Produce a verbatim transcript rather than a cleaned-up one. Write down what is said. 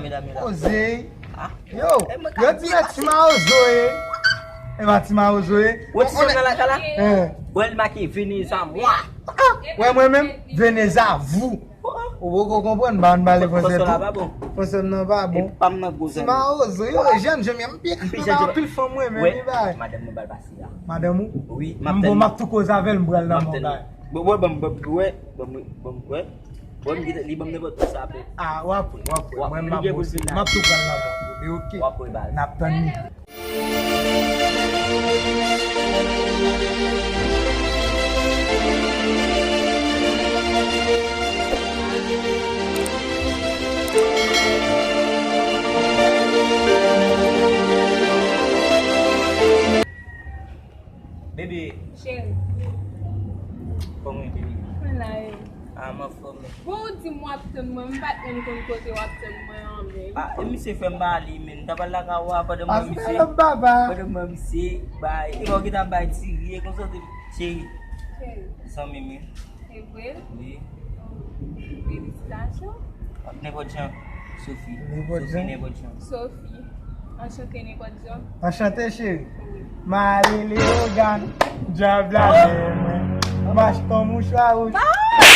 Medam yo la. Oze. Ah. Yo, yo di mwen ti mawozo ye. E pa ti mawozo ye. Wè ti mawozo nan lakay la? Wè li make Veneza mwa. Wè mwen menm, Veneza vou. Ou poko konprann, ba n pale franse tou. Franse m nan pa bon. Ti mawozo, yo, jèn jèn, m pi jèn jèn anpil fanm mwen menm, li bay. Madanm mwen bal pase a. Madanm ou? Wi, m ap tann. M ap tou koze avè l, m pral nan mwen bay. Bon, wè, ban m, ban m, wè, ban m, ban m, wè. Wè, m gentan, li ban m nenpòt sa apre. Ah, w ap wè, w ap wè. Mwen, m ap boze. M ap tou pral nan mwen. E oke. W ap wè baz. N ap tann li. Bebe. Cheri. Kòman w ye, bebe? Mwen la, e. Ah, m anfòm. Bon, ou di m w ap tann mwen, m pa t menm konn kote w ap tann mwen an menm. Ah, e misye fè m ale, men. M ta pral lakay ou a pandan mwen misye. Pandan mwen misye bay. E pa w ki ta bay ti ri, e konsa te cheri. Cheri. Zanmi m wi. E vre? Wi. Oh, felisitasyon. Nenpòt jan. Sophie. Nenpòt jan. Sophie, nenpòt jan. Sophie. Anchante nenpòt jan. Anchante, cheri. Wi. Male Leyogan, dyab la dèyè mwen. M achte yon mouchwa wouj. Ah!